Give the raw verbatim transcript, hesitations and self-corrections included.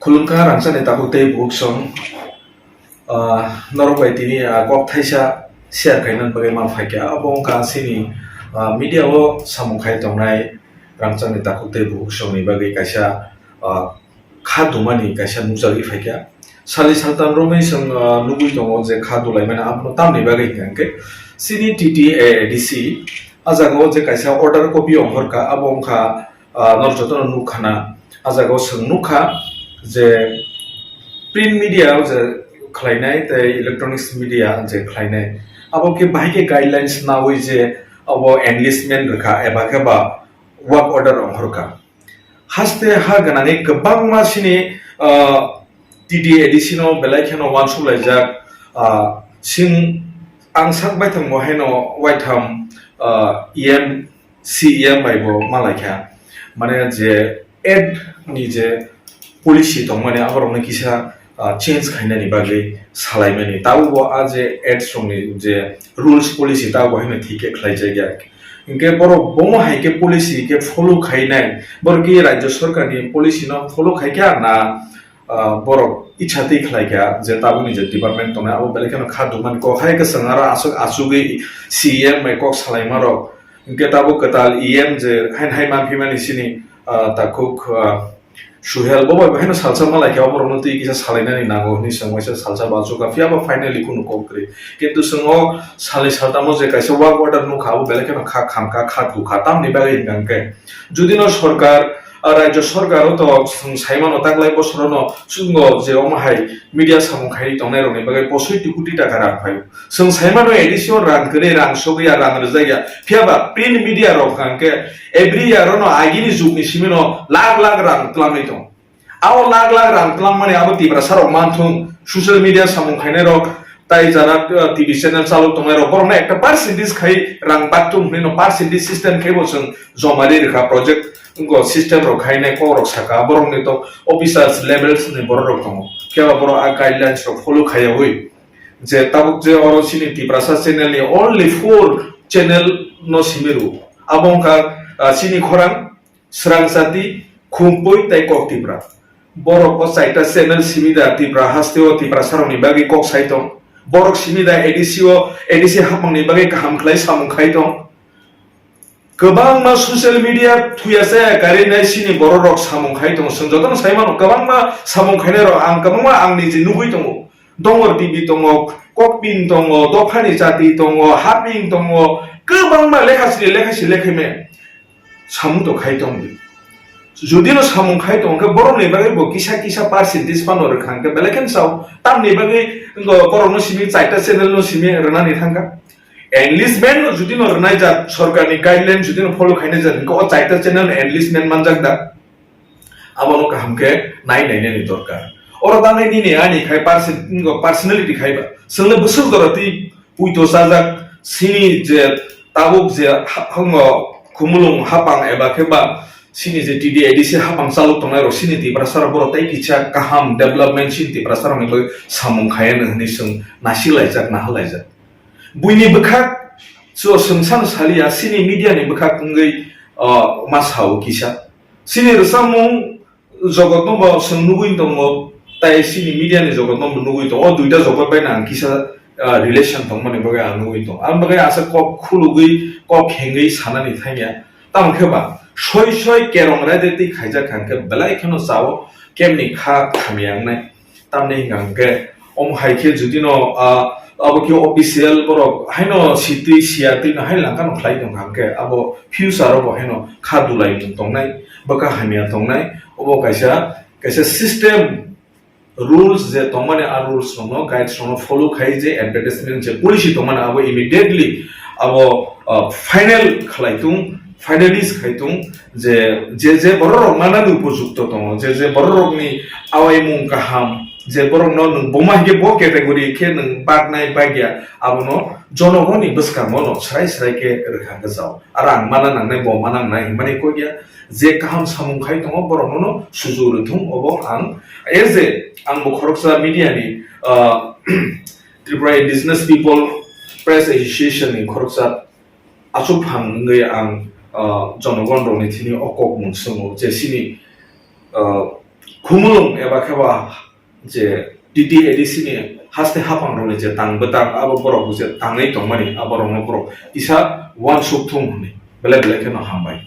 Khulumkha rangchakni takhuk tei bukhuk song, ah, norok bai tini, ah, kok thaisa share khaina bagwi ma phaikha. Abo wngkha chini, ah, media o samung khai tongnai rangchakni takhuk tei bukhuk songni bagwi kaisa, ah, kha dumani kaisa nukjagwi phaikha. Sali saltam romwi chwng, ah, nugwi tongo je kha dulaimani, abono tamni bagwi hwnkha hwnkhe chini T T A A D C a jaga o je kaisa order copy ongkhorkha, abo wngkha, ah, norok jotono nukkhana. A jaga o chwng nukha je print media o je khlainai tei electronics media je khlainai, abo khe bahai khe guidelines nawi je abo enlistment rwkha eba khe ba work order ongkhorkha. Haste ha gwnangwi kwbangma chini, ah, T T A D C no belai kheno uansuk laijak, ah, sing ang sak baithang bo haino waitham, ah, E M, C E M bai bo malaikha. Mane je ad ni je policy tongmani aborokno kisa, ah, change khainani bagwi salaimani. Tabukbo a je ads rokni je rules policy tabukbo haino thik khe khlaijakya. Hinkhe borok bomo hai khe policy khe follow khainai, borok ki rajya sarkarni policy no follow khaikha na, ah, borok ichha twi khlaikha je tabukni je department tongnai abo belai kheno kha dumani kok hai kwchwng aro aswk achugwi C E M bai kok salaimarok. Hinkhe tabuk kwtal E M je hain hai manphimani chini, ah, takhuk, ah, Suhel bo bai bo haino salsa malai khe oborokno twi kisa salainani nango hwnwi chwng waisa salsa bo achukha, phiya ba finally kunu kok kwrwi. Kintu chwng o salni saltamo je kaisa work order nukha, abo belai kheno kha khamkha, kha thukha, tamni bagwi hwnkha hwnkhe judino sorkar, ah, rajya sorkar o to chwng saimano taklai bosorono chwngno je omo hai media samung khairi tongnairokni bagwi posoiti koti taka rang phaio. Chwng saimano A D C o rang kwrwi, rang sogwi ya, rang rwjak ya. Phiya ba print media rok hwnkha hwnkhe every year ono agini jugni simi no lakh lakh rang twlamwi tong. Abo lakh lakh rang twlammani abo Tiprasa rok manthung, social media samung khainai rok, tai jara, uh, T V channel chalok tongnai rok, borokno ekta percentage khai rang baktung hwnwi no percentage system khai bo chwng joma ri rwkha project wngkha system rok khainai kok rok saka borokni to officers levels ni borok rok tongo. Phiya ba borok a guidelines rok follow khaiyawi je tabuk je oro chini Tiprasa channel ni only four channel no simi rw. Abo wngkha, ah, chini khorang, srang jati, khumpui tei kok tipra. Borok o chaita channel simi da Tipra haste o Tiprasa rok ni bagwi kok sai tong. Borok simi da A D C o, A D C hapmang ni bagwi kaham khlai samung khai tong. Kwbangma social media thuya chaya karwi nai chini borok rok samung khai tongo. Chwng jotono sai mano, kwbangma samung khainai rok ang kwbangma ang niji nugwi tongo. Dongor T V tongo, Kokpin tongo, Dophani Jati tongo, Haping tongo, kwbangma lekha sri lekha sri lekha me samung to khai tong di. Judino samung khai tong khe borokni bagwi bo kisa kisa percentage phano rwkha hwnkhe belai kheno sao. Tamni bagwi wngkha borokno simi chaita channel no simi rwnani thangkha. Enlistment no judino rwnai jat, sorkarni guideline judino follow khainai jat hwnkhe o chaita channel no enlistment manjak da? Abono kaham khe nai nainani dorkar. Oro tanai nini ani khai person-, personality khai ba. Chwngno bwswk jora twi puito chajak sini je tabuk je ha-, hango khumulung hapang eba khe ba sini je T D A D C hapang chalok tongnai rok sini Tiprasa rok borok tei kisa kaham development sini Tiprasa rokni bagwi samung khaiya hwnwi chwng nasik laijak, nahal laijak. Buini bwkhak so chwng sano saliya sini media ni bwkhak wngwi, uh, ma sao kisa. Sini rwchapmung jogotno bo chwng nugwi tongo, tai sini media ni jogotno bo nugwi tongo. O duita jogot bai nang kisa, ah, relation tongmani bagwi ang nugwi tongo. Ang bagwi asa kok khulugwi, kok hengwi sanani thangya. Tamo khe ba soi soi kerong raide twi khaijak kha hwnkhe belai kheno chao, kemni kha khamya wngnai. Tamni hwnkha hwnkhe omo hai khe judino, ah, abo khe official borok haino sitwi siya twi no hai langkha no khlai tongkha hwnkhe abo future o bo haino kha dulai tongnai, bwkha hamya tongnai, obo kaisa, kaisa system, rules je tongmani a rules rokno, guides rokno follow khai je advertisement je policy tongmani abo immediately abo, ah, final khlai tung, finalize khai tung je, je, je borok rok manani upojukto tongo, je, je borok rokni awaimung kaham, je borokno nwng buma hwnkhe bo category khe nwng baknai bakya, abono jonogoni bwskango no srai srai khe rwkha gajao. Aro ang mana nangnai, bo mana nangnai hwnmani kok ya, je kaham samung khai tongo, borokno no sujuk rwthung, obo ang as a, ang bo khoroksa media ni, ah, Tripura Indigenous People Press Association ni khoroksa achuk phang wngwi ang, ah, jonogon rokni thini o kok mung swngo je sini, ah, khumulwng eba khe ba je T T A D C ni haste haphang rok ni je tang bwtang abo borok je tangwi tongmani abo rok no borok kisa uansuk thung hwnwi belai belai kheno hambai.